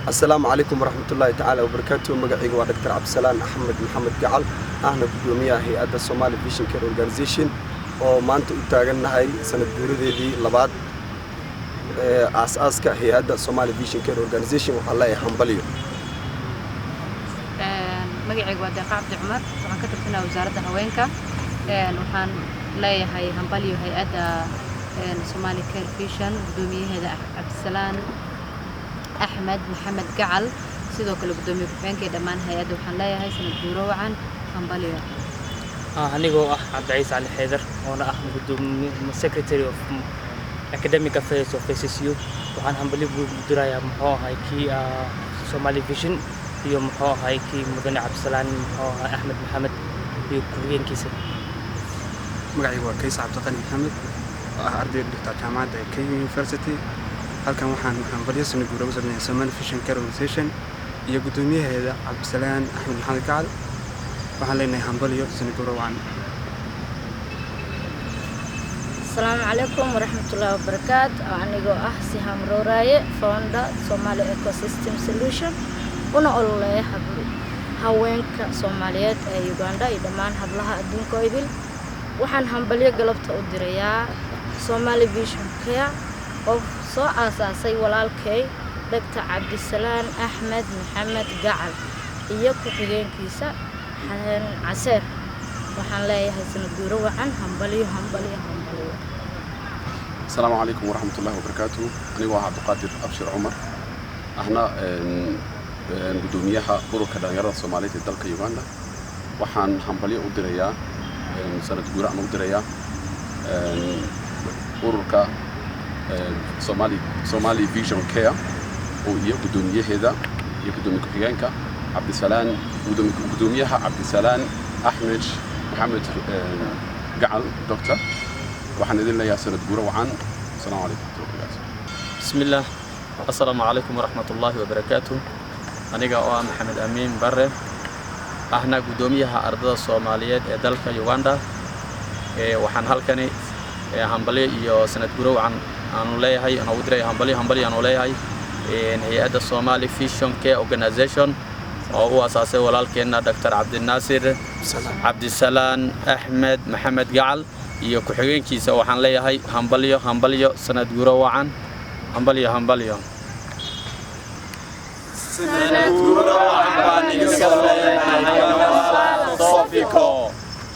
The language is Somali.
Asalaamu calaykum waraxmatullaahi tacaala wabarakaatu. Magacayga waa Dr. Cabdisalaan Axmed Maxamed Gacal, ahna guddoomiyaha hay-adda Somali Vision Care Organization, oo maanta u taagannahay sanad guuradeedii labaad ee aas-aaska hay-adda Somali Vision Care Organization. Waxaan leeyahay hambalyo. Magacayga waa Deeqa Cabdi Cumar, waxaan ka tirsanaa Wasaaradda Haweenka. Waxaan leeyahay hambalyo hay-adda Somali Care Vision, guddoomiyaheeda Cabdisalaan Axmed Maxamed Gacal, sidoo kale guddoomiye ku-xigeenka iyo dhammaan hay-adda. Waxaan leeyahay sanad guuro wacan, hambalyo. Anigoo ah Cabdiciise Cali Xeydar, oona ah gudoomiye, secretary of academic affairs of SSU, waxaan hambalyo guud u dirayaa, muxuu ahay, kii Somali Vision iyo, muxuu ahay, kii mudane Cabdisalaan, muxuu ahay, Axmed Maxamed iyo ku-xigeenkiisa. Magacaygu waa Kaysa Cabdiqani Maxamed, oo ah ardayda dhigta jaamacadda KU University. Halkan waxaan hambalyo sana guura ugu sameeyay Somali Vision Care Organization iyo guddoomiyaheeda Cabdisalaan Axmed Maxamed Gacal. Waxaan leenahay hambalyo, sana guura wacan. Asalaamu calaykum waraxmatullaahi wabarakaatu. Anigoo ah Sihaam Rooraaye, founder Somali Ecosystem Solution, una ololeeya haweenka Soomaaliyeed ee Uganda iyo dhammaan hablaha adduunka oo idil, waxaan hambalyo galabta u dirayaa Somali Vision Care oo soo aasaasay walaalkay Dr. Cabdisalaan Axmed Maxamed Gacal iyo ku-xigeenkiisa Xasan Caseer. Waxaan leeyahay sanad guuro wacan, hambalyo, hambalyo, hambalyo. Asalaamu calaykum waraxmatullahi wabarakaatu. Anigoo ah Cabdiqaadir Abshir Cumar, ahna guddoomiyaha Ururka Dhalinyarada Soomaaliyeed ee dalka Uganda, waxaan hambalyo u dirayaa, sanad guura aan u dirayaa ururka Somali Vision Care oo iyo guddoomiyaheeda iyo guddoomiye ku-xigeenka Cabdisalaan, guddoomiyaha Cabdisalaan Axmed Maxamed Gacal, doctor. Waxaan idin leeyahay sanad guuro wacan. Asalaamu calaykum waraxmatullahi wabarakaatu. بسم الله، السلام عليكم ورحمة الله وبركاته. Aniga oo ah Maxamed Amiin Barre, ahna guddoomiyaha ardada Soomaaliyeed ee dalka Uganda, waxaan halkani hambalyo iyo sanad guro wacan aanu leeyahay, aan ugu diray hambalyo, hambalyo aanu leeyahay hay-adda Somali Vision Care Organization oo u asaasay walaalkeenna Dr. Cabdinaasir Cabdisalaan Axmed Maxamed Gacal iyo ku-xigeenkiisa. Waxaan leeyahay hambalyo, hambalyo, sanad guro wacan, hambalyo, hambalyo. Sanad guuro wacan baan idin soo leenahay Sofico.